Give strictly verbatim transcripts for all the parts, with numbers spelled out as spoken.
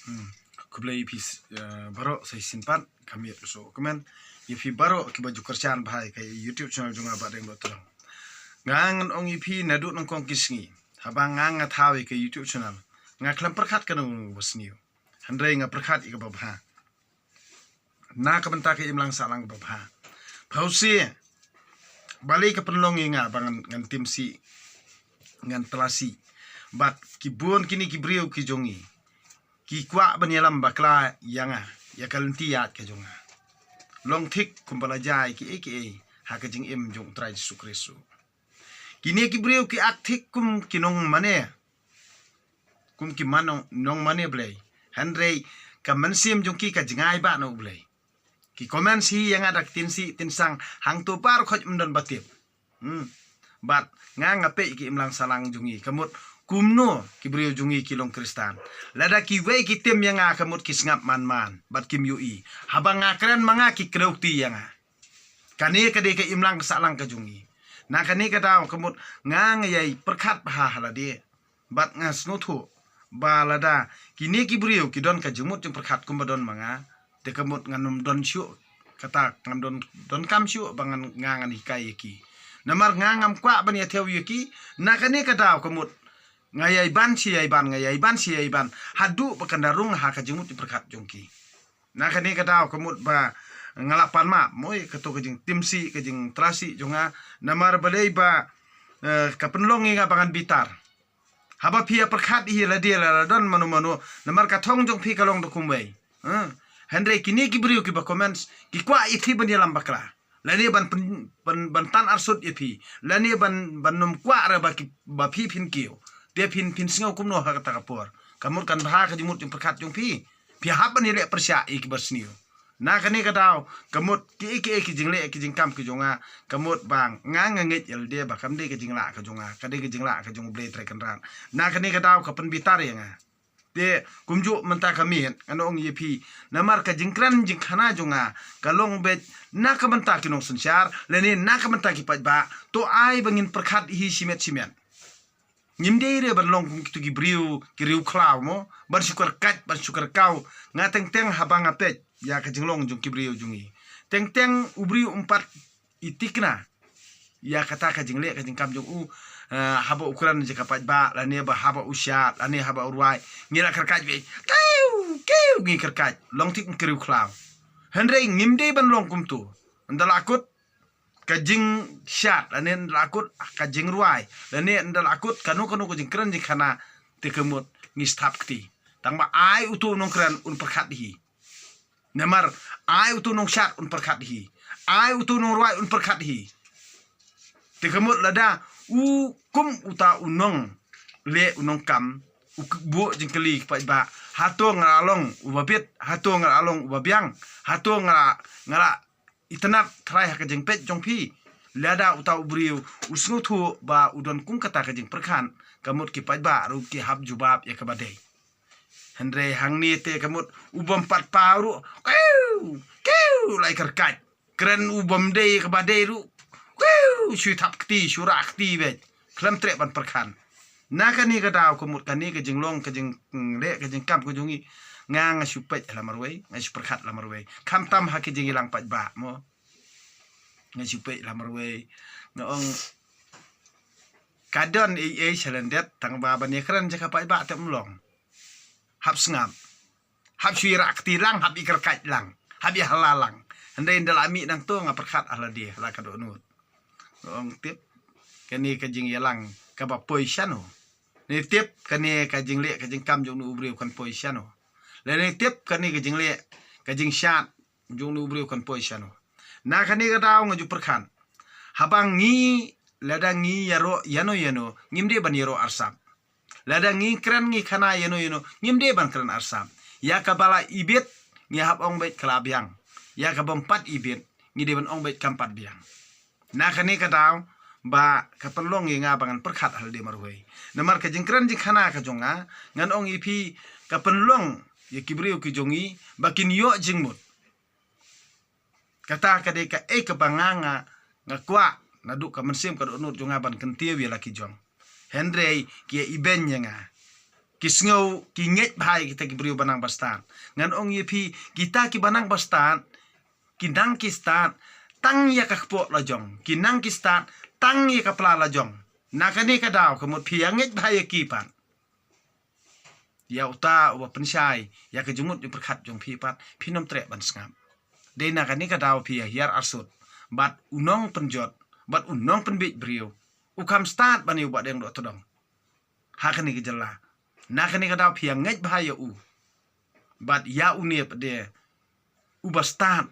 Hmm. Khublei ïa phi, eh, baroh sa shisien pat, ka miet ka soh kmen. Ïa phi baroh kiba ju kyrshan bha ïa ka YouTube channel jong nga Bah Deng Bah Tlang. Nga ngan ong ïa phi naduh nyngkong ki sngi, haba nga nga thaw ïa ka YouTube channel, nga khlem pyrkhat kano kano kaba sniew. Hynrei nga pyrkhat ïa kaba bha. Na ka bynta ka imlang sahlang kaba bha. Phewse, balei ka pynlong ïa nga ba ngan, ngan tim sih, ngan tla sih. Bad ki bun kine ki briew ki jong ngi, ki kwah ban ïalam bakla ïa nga, ïa ka lynti ïaid ka jong nga. Long thik kumba la jia ïa kiei kiei ha ka jingim jong U Trai Jisu Khrist. Kine ki briew ki act thik kum ki nongmane, kum ki man nong, nongmane Blei. Hynrei ka mynsiem jong ki ka jngai bha na U Blei. Ki comments hi ïa nga da ka tin sih tin sang, hangto baroh khoit ym don ba tip. Hmm. Bad nga nga peit ki imlang sahlang jong ngi, ka mut kumno ki briew jong ngi ki long Khristan. Lada kiwei ki tim ïa nga, ka mut ki sngap man man bad kim ïohi. Haba nga kren ma nga, ki kdew kti ïa nga. Kane ka dei ka imlang sahlang ka jong ngi. Na kane ka daw, ka mut nga nga ïai pyrkhat bha ha lade. Bad nga sngewthuh ba lada kine ki briew ki don ka jingmut jingpyrkhat kumba don ma nga, te ka mut ngan ym don shuh, kata ngan don, donkam shuh ba ngan, nga ngan hikai ïa ki. Namar nga ngam kwah ban ïathew ïa ki. Na kane ka daw, ka mut nga ïai ban shi ïai ban, nga ïai ban shi ïai ban, haduh ba kan da rung ha ka jingmut jingpyrkhat jong ki. Na kane ka daw, ka mut ba nga la pan map mo ïa kato ka jingtim sih, ka jingtla sih jong nga. Namar balei ba, eh, ka pynlong ïa nga ba ngan bitar. Haba phi ïa pyrkhat hi lade la, la don mano mano, namar ka thong jong phi ka long da kumwei. Eh, hynrei kine ki briew kiba comments, ki kwah ïa phi ban ïalam bakla. Lane ban pyn, ban, ban tan arsut ïa phi. Lane ban, ban ym kwah re ba ki, ba phi phin kiew. Te phin, phin sngew kumno ha kata ka por. Ka mut kan bha ka jingmut jingpyrkhat jong phi. Phi hap ban ïaleh pyrshah ïa kiba sniew. Na kane ka daw, ka mut kiei kiei ki jingleh ki jingkam ki jong nga, ka mut ba nga nga ngeit ïa lade ba kam dei ka jinglah ka jong nga, ka dei ka jinglah ka jong U Blei Trai Kynrad. Na kane ka daw ka pynbitar ïa nga. Te kumjuh mynta ka miet, ngan ong ïa phi, namar ka jingkren jingkhana jong nga ka long beit na ka bynta ki nongsynshar lane na ka bynta ki paidbah, to ai ba ngin pyrkhat hi shimet shimet. Ngim dei re ban long kum kito ki briew, ki riew khlaw mo, ban shu kyrkhat, ban shu kyrkaw. Nga teng teng haba nga peit ïa ka jinglong jong ki briew jong ngi, teng teng u briew um pat i tikna ïa kata ka jingleh ka jingkam jong u, eh, haba u kren jaka paidbah, lane ba haba u shad, lane haba u rwai, ngi la kyrkhat beit, kiew kiew, ngi kyrkhat, long thik ki riew khlaw. Hynrei ngim dei ban long kumto. Ynda la kut ka jingshad, lane ynda la kut ka jingrwai, lane ynda la kut kano kano ka jingkren jingkhana, te ka mut ngi sthap kti. Tang ba ai uto u nongkren un pyrkhat hi. Namar ai uto u nongshad un pyrkhat hi. Ai uto u nongrwai un pyrkhat hi. Te ka mut lada u kum uta u nongleh u nongkam, u buh jingkylli ki paidbah, hato nga la long uba bit, hato nga la long uba biang, hato nga la, nga la itynnad trai ha ka jingpeit jong phi. Lada uta u briew u sngewthuh ba u don kum kata ka jingpyrkhat, ka mut ki paidbah ruh ki hap jubab ïa kaba dei. Hynrei hangne te ka mut u bym pat paw ruh, kiew kiew, la i kyrkhat. Kren u bym dei kaba dei ruh, kiew, shu thap kti, shu rah kti beit. Khlem treh ban pyrkhat. Na kane ka daw ka mut kane ka jinglong, ka jing, mm, leh ka jingkam ka jong ngi, nga nga shu peit ha la marwei, nga shu pyrkhat la marwei. Khamtam ha ki jingïalang paidbah mo, nga shu peit la marwei. Nga ong ka don ei ei sha lyndet, tang ba ban ïakren jaka paidbah te ym long. Hap sngap. Hap shu ïarah kti lang, hap ïakyrkhat lang, hap ïahala lang. Hynrei ynda la mih nangto nga pyrkhat ha lade, ha la ka dohnud. Nga ong tip, kane ka jingïalang kaba poi shano. Lane tip, kane ka jingleh ka jingkam jong u briew kan poi shano. Lane tip, kane ka jingleh ka jingshad jong u briew kan poi shano. Na kane ka daw nga ju pyrkhat, haba ngi, lada ngi ïaroh ïano ïano, ngim dei ban ïaroh arsap. Lada ngi kren ngi khana ïano ïano, ngim dei ban kren arsap. Ïa kaba la ibit, ngi hap ong beit ka la biang. Ïa kaba ym pat ibit, ngi dei ban ong beit kam pat biang. Na kane ka daw ba ka pynlong ïa nga ba ngan pyrkhat ha lade marwei. Namar ka jingkren jingkhana ka jong nga, ngan ong ïa phi, ka pynlong ïa ki briew ki jong ngi ba kin ïoh jingmut. Kata ka dei kaei kaba nga nga, nga kwah naduh ka mynsiem ka dohnud jong nga ban kyntiew ïa la ki jong. Hynrei ki ïa ibeiñ ïa nga. Ki sngew, ki ngeit bha ïa kita ki briew ba nang ba stad. Ngan ong ïa phi, kita ki ba nang ba stad, ki nang ki stad tang ïa ka kpoh la jong, ki nang ki stad tang ïa ka pla la jong. Na kane ka daw ka mut phi ïa ngeit bha ïa ki pat, ïa uta uba pynshai ïa ka jingmut jingpyrkhat jong phi pat, phin ym treh ban sngap. Dei na kane ka daw phi ïa hiar arsut bad u nongpynjot bad u nongpynbiej briew, u kham stad ban ïa u Bahdeng Dohtdong ha kane ka jylla. Na kane ka daw phi ïa ngeit bha ïa u bad ïa une pat de uba stad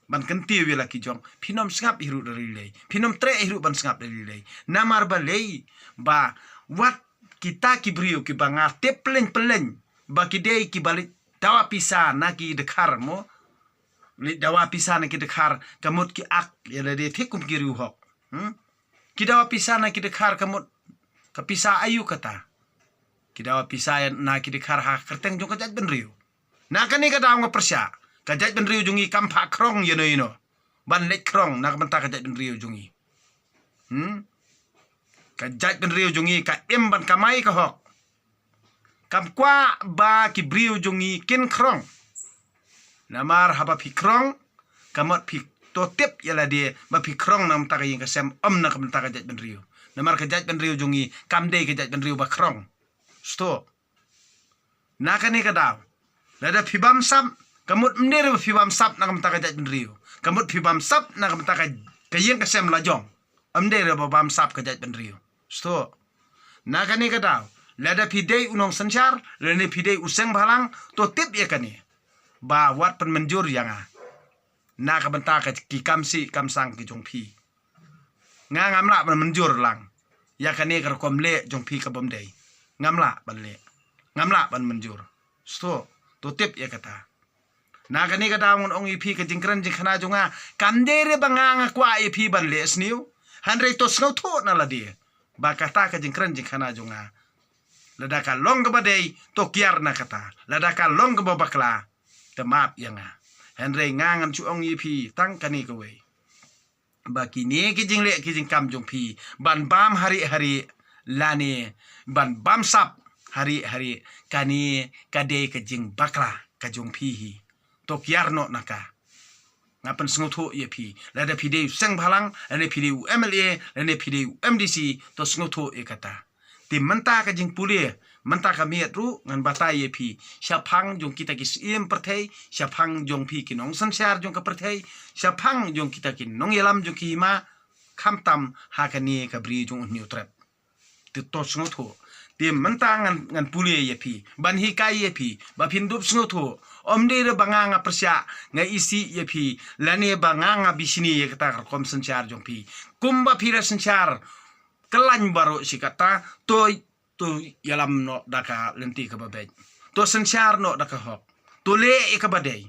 ban kyntiew ïa la ki jong, phin ym sngap hi ruh da lei lei, phin ym treh hi ruh ban sngap da lei lei. Namar balei? Ba wat kita ki briew kiba nga tip pylleng pylleng ba ki dei kiba leit dawa pisa na ki dkhar mo, leit dawa pisa na ki dkhar ka mut ki ak ïa lade thik kum ki riewhok. Hmm? Ki dawa pisa na ki dkhar ka mut ka pisa aïu kata? Ki dawa pisa na ki dkhar ha ka kyrteng jong ka jaitbynriew. Na kane ka daw nga pyrshah, ka jaitbynriew jong ngi kam phah khrong ïano ïano ban leit khrong na ka bynta ka jaitbynriew jong ngi. Hmm? Ka jaitbynriew jong ngi ka im ban kamai ka hok. Kam kwah ba ki briew jong ngi kin khrong. Namar haba phi khrong, ka mut phi to tip ïa lade ba phi khrong na ka bynta ka ïing ka sem, ym na ka bynta ka jaitbynriew. Namar ka jaitbynriew jong ngi kam dei ka jaitbynriew ba khrong. Sngewthuh. Na kane ka daw, lada phi bamsap, ka mut ym dei re ba phi bamsap na ka bynta ka jaitbynriew. Ka mut phi bamsap na ka bynta ka, ka ïing ka sem la jong. Ym dei re ba bamsap ka jaitbynriew. Sngewthuh. Na kane ka daw, lada phi dei u nongsynshar lane phi dei u seng bhalang, to tip ïa kane, ba wat pynmynjur ïa nga na ka bynta ka ki kam sih kam sang ki jong phi. Nga ngam lah ban mynjur lang ïa kane ka rukom leh jong phi ka bym dei. Ngam lah ban leh, ngam lah ban mynjur. Sngewthuh, to tip ïa kata. Na kane ka daw ngan ong ïa phi, ka jingkren jingkhana jong nga kam dei re ba nga nga kwah ïa phi ban leh sniew. Hynrei to sngewthuh na lade ba kata ka jingkren jingkhana jong nga, lada ka long kaba dei, to kiar na kata. Lada ka long kaba bakla, te map ïa nga. Hynrei nga ngan shu ong ïa phi tang kane kawei, ba kine ki jingleh ki jingkam jong phi ban bam harieh harieh lane ban bamsap harieh harieh, kane ka dei ka jingbakla ka jong phi hi. To kiar noh na ka. Nga pynsngewthuh ïa phi, lada phi dei u seng bhalang lane phi dei u M L A lane phi dei u M D C, to sngewthuh ïa kata. Te mynta ka jingpule, mynta ka miet ruh ngan batai ïa phi, shaphang jong kita ki syiem pyrthei, shaphang jong phi ki nongsynshar jong ka pyrthei, shaphang jong kita ki nongïalam jong ki hima, khamtam ha kane ka bri jong u Hynñiewtrep. Te to sngewthuh. Te mynta ngan, ngan pule ïa phi, ban hikai ïa phi ba phin dup sngewthuh. Ym dei re ba nga nga pyrshah, nga isih ïa phi, lane ba nga nga bishni ïa kata ka rukom synshar jong phi. Kumba phi la synshar khlaiñ baroh shi katta, to, to ïalam noh da ka lynti kaba beit. To synshar noh da ka hok. To leh ïa kaba dei.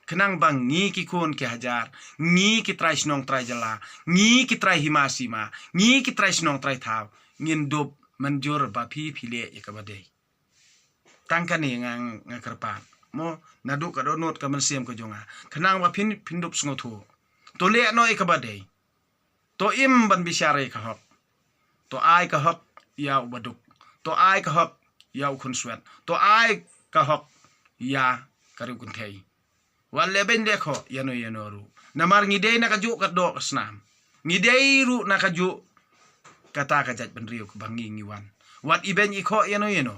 Khnang ba ngi ki khun ki hajar, ngi ki trai shnong trai jylla, ngi ki trai hima sima, ngi ki trai shnong trai thaw, ngin dup mynjur ba phi phi leh ïa kaba dei. Tang kane nga, nga kyrpad mo, naduh ka dohnud ka mynsiem ka jong nga, khnang ba phin, phin dup sngewthuh. To leh noh ïa kaba dei. To im ban bishar ïa ka hok. To ai ka hok ïa u baduk. To ai ka hok ïa u khunswet. To ai ka hok ïa ka riewkynthei. Wat leh beiñ leh khoh ïano ïano ruh. Namar ngi dei na kajuh ka doh ka snam. Ngi dei ruh na kajuh kata ka jaitbynriew kaba ngi ngi wan. Wat ibeiñ ikhoh ïano ïano.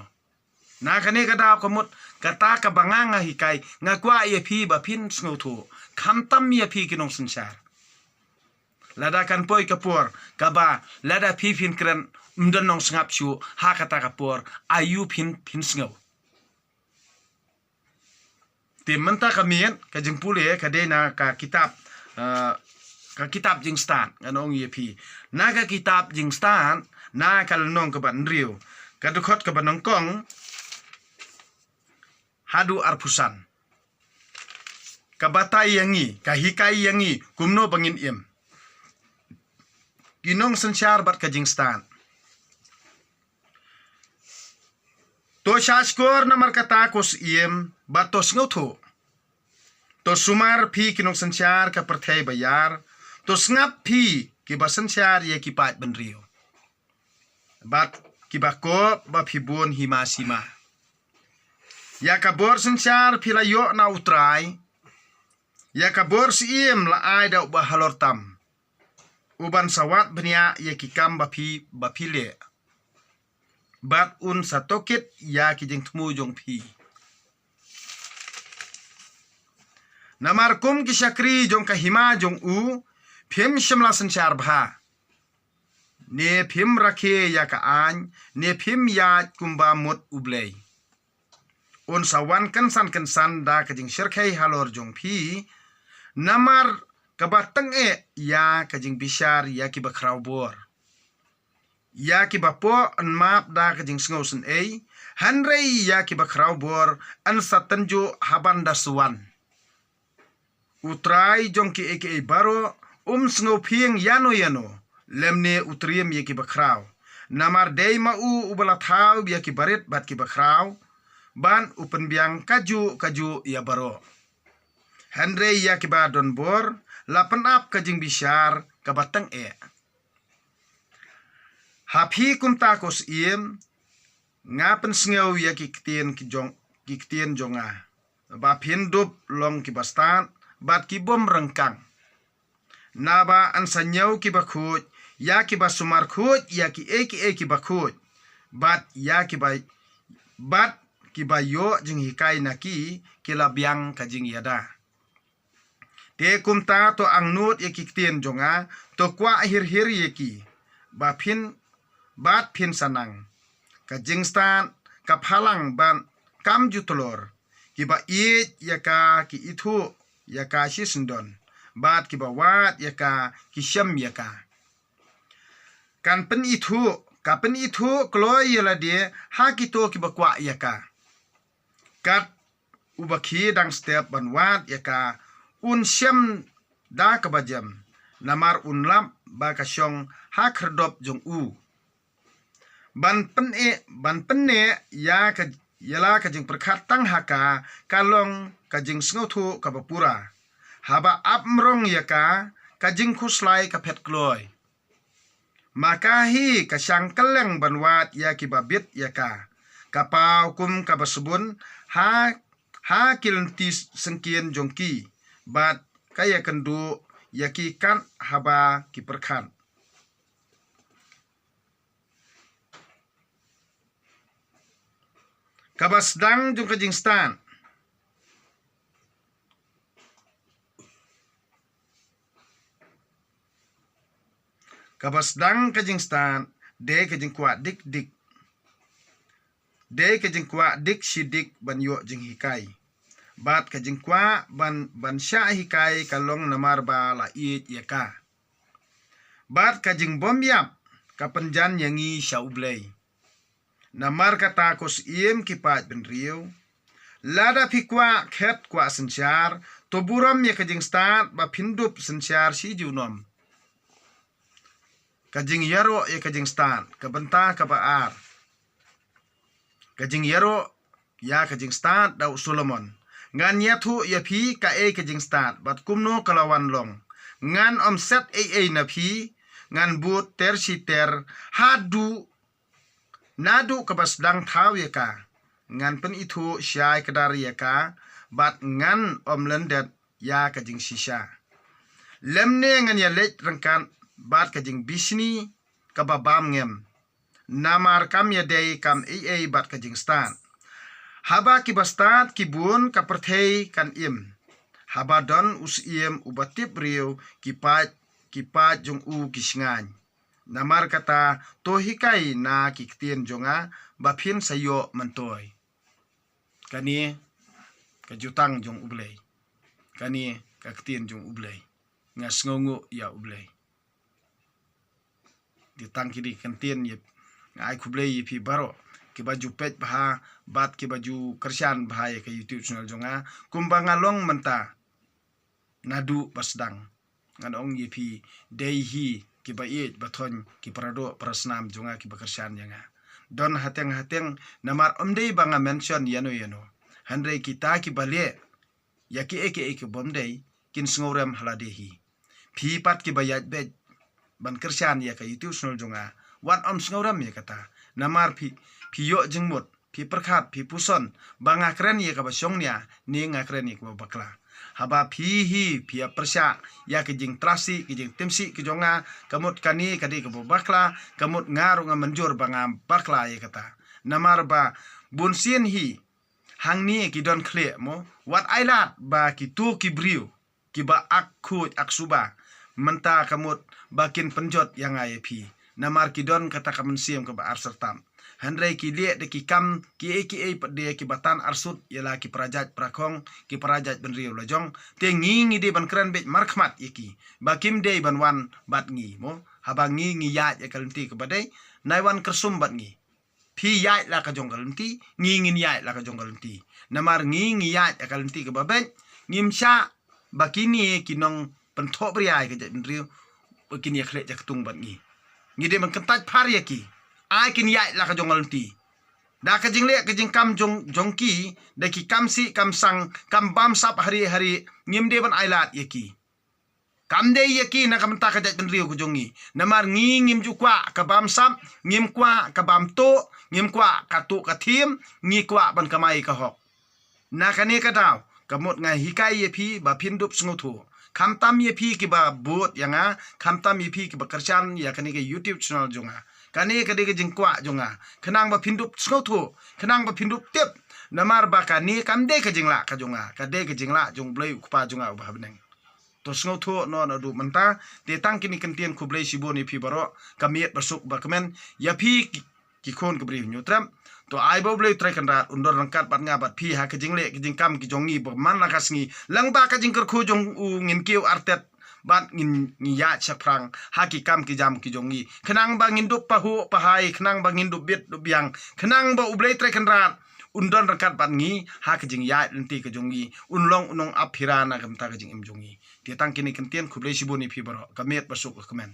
Na kane ka daw ka mut kata kaba nga nga hikai, nga kwah ïa phi ba phin sngewthuh, khamtam ïa phi ki nongsynshar. Lada kan poi ka por kaba lada phi phin kren ym don nongsngap shuh, ha kata ka por aïu phin, phin sngew? Te mynta ka miet ka jingpule ka dei na ka kitab, eh, ka kitab Jingstad, ngan ong ïa phi. Na ka kitab Jingstad, na ka lynnong kaba hynriew, ka dkhot kaba nyngkong haduh arphew san. Ka batai ïa ngi, ka hikai ïa ngi kumno ba ngin im, ki nongsynshar bad ka jingstad. To shahshkor namar kata ko syiem, bad to sngewthuh. To sumar phi ki nongsynshar ka pyrthei baïar. To sngap phi kiba synshar ïa ki paid bynriew. Bad kiba kop ba phi bun hima sima. Ïa ka bor synshar phi la ïoh na U Trai. Ïa ka bor siem la ai da uba halor tam, uban sa wad bniah ïa ki kam ba phi, ba phi leh. Bad un sa tohkit ïa ki jingthmu jong phi. Namar kum ki shakri jong ka hima jong u, phim shym la synshar bha, ne phim rakhe ïa ka aiñ, ne phim ïaid kumba mut U Blei. Un sa wan kynsan kynsan da ka jingshyrkhei halor jong phi, namar kaba tang eh ïa ka jingbishar ïa kiba khraw bor. Ïa kiba poh yn map da ka jingsngew synei, hynrei ïa kiba khraw bor yn sa tynjuh haban da suan. U Trai jong kiei kiei baroh um sngewphieng ïano ïano, lymne u triem ïa kiba khraw. Namar dei ma u uba la thaw ïa kiba rit bad kiba khraw, ban u pynbiang kajuh kajuh ïa baroh. Hynrei ïa kiba don bor la pynap ka jingbishar kaba tang eh. Ha phi kumta ko siem, nga pynsngew ïa ki ktien ki jong, ki ktien jong nga, ba phin dup long kiba stad bad ki bym ryngkang. Naba yn sa ñiew kiba khuid ïa kiba sumar khuid ïa kiei kiei kiba khuid, bad ïa kiba, bad kiba ïoh jinghikai na ki, ki la biang ka jingïada. Te kumta to angnud ïa ki ktien jong nga, to kwah hir hir ïa ki, ba phin, bad phin sa nang. Ka jingstad, ka phalang bad kam ju tlor, kiba ïeit ïa ka ki ithuh ïa ka shisyndon, bad kiba wad ïa ka ki shem ïa ka. Kan pynithuh, ka pynithuh kloi ïa lade ha kito kiba kwah ïa ka. Kat uba khie dang step ban wad ïa ka, un shem da kaba jem, namar un lap ba ka shong ha khyrdop jong u. Ban pyneh, ban pyneh ïa ka, ïa la ka jingpyrkhat tang ha ka, ka long ka jingsngewthuh kaba pura. Haba ap mrong ïa ka, ka jingkhuslai ka phet kloi. Ma ka hi ka shang kylleng ban wad ïa kiba bit ïa ka. Ka paw kum kaba sbun ha, ha ki lynti syngkien jong ki, bad ka ïakynduh ïa ki kat haba ki pyrkhat. Kaba sdang jong ka jingstad. Kaba sdang ka jingstad, dei ka jingkwah dik dik. Dei ka jingkwah dik shi dik ban ïoh jinghikai. Bad ka jingkwah ban, ban shah hikai ka long namar ba la ïeit ïa ka. Bad ka jingbymïap ka pynjan ïa ngi sha U Blei. Namar kata ko siem ki paid bynriew, lada phi kwah khet kwah synshar, to burom ïa ka jingstad ba phin dup synshar shi junom. Ka jingïaroh ïa ka jingstad, ka bynta kaba ar. Ka jingïaroh ïa ka jingstad da u Solomon. Ngan ïathuh ïa phi kaei ka jingstad bad kumno ka la wan long. Ngan ym set ei ei na phi, ngan bud ter shi ter, haduh naduh kaba sdang thaw ïa ka. Ngan pynithuh shai kdar ïa ka, bad ngan ym lyndet ïa ka jingshisha. Lymne ngan ïaleit ryngkat bad ka jingbishni kaba bam ngem. Namar kam ïadei kam ei ei bad ka jingstad. Haba kiba stad ki bun ka pyrthei kan im. Haba don u siem uba tip briew ki paid, ki paid jong u ki shngaiñ. Namar kata to hikai na ki ktien jong nga ba phin sa ïoh myntoi. Kane ka jutang jong U Blei. Kane ka ktien jong U Blei. Nga sngewnguh ïa U Blei. Jutang kine ki ktien ïa, nga ai khublei ïa phi baroh kiba ju peit bha bad kiba ju kyrshan bha ïa ka YouTube channel jong nga. Kumba nga long mynta naduh ba sdang. Ngan ong ïa phi, dei hi kiba ïeit ba thoiñ, ki paradoh parasnam jong nga kiba kyrshan ïa nga. Don hateng hateng, namar ym dei ba nga mention ïano ïano. Hynrei kita kiba leh ïa kiei kiei ki bym dei, kin sngewrem ha lade hi. Phi pat kiba ïaid beit ban kyrshan ïa ka YouTube channel jong nga, wat ym sngewrem ïa kata. Namar phi, phi ïoh jingmut, phi pyrkhat, phi puson ba nga kren ïa kaba shongnia ne nga kren ïa kaba bakla. Haba phi hi phi ïa pyrshah ïa ka jingtrasi, ka jingtimsi ka jong nga, ka mut kane ka dei kaba bakla, ka mut nga ruh nga mynjur ba nga bakla ïa kata. Namar ba bunsien hi hangne ki don khlieh mo, wat ai lad ba kito ki briew kiba ak khuid ak suba mynta ka mut ba kin pynjot ïa nga ïa phi. Namar ki don kata ka mynsiem kaba ar syrtam. Hynrei ki lieh da ki kam kiei kiei pat de kiba tan arsut ïa la ki para jait para khong, ki para jait bynriew la jong. Te ngi ngi dei ban kren beit markhmat ïa ki ba kim dei ban wan bad ngi mo. Haba ngi ngi ïaid ïa ka lynti kaba dei, nai wan kyrsum bad ngi. Phi ïaid la ka jong ka lynti, ngi ngin ïaid la ka jong ka lynti. Namar ngi ngi ïaid la ka lynti kaba beit, ngim shah ba kine ki nongpynthoh bria ïa ka jaitbynriew ba kin ïa khleh jaktung bad ngi. Ngi dei ban kyntait phar ïa ki, ai kin ïaid la ka jong ka lynti. Da ka jingleh ka jingkam jong, jong ki, da ki kam sih kam sang, kam bamsap hari hari, ngim dei ban ai lad ïa ki. Kam dei ïa ki na ka bynta ka jaitbynriew ka jong ngi. Namar ngi ngim ju kwah ka bamsap, ngim kwah ka bamtuh, ngim kwah ka tuh ka thiem, ngi kwah ban kamai ka hok. Na kane ka daw, ka mut nga hikai ïa phi ba phin dup sngewthuh. Khamtam ïa phi kiba bud ïa nga, khamtam ïa phi kiba kyrshan ïa kane ka YouTube channel jong nga. Kane ka dei ka jingkwah jong nga. Khnang ba phin dup sngewthuh, khnang ba phin dup tip. Namar ba kane kam dei ka jinglah ka jong nga, ka dei ka jinglah jong U Blei U Kpa jong nga uba ha bneng. To sngewthuh noh naduh mynta, te tang kine ki kyntien, khublei shibun ïa phi baroh, ka miet ba suk ba kmen, ïa phi ki, ki khun ki briew Hynñiewtrep. To ai ba U Blei U Trai Kynrad un don ryngkat bad nga bad phi ha ka jingleh ka jingkam ki jong ngi ba man la ka sngi. Lyngba ka jingkyrkhu jong u ngin kiew artet bad ngin, ngin ïaid shaphrang ha ki kam ki jam ki jong ngi. Khnang ba ngin dup pahuh pahai, khnang ba ngin dup bit dup biang, khnang ba U Blei U Trai Kynrad un don ryngkat bad ngi ha ka jingïaid lynti ka jong ngi, un long u nongap phira na ka bynta ka jingim jong ngi. Te tang kine ki kyntien, khublei shibun ïa phi baroh, ka miet ba suk ka kmen.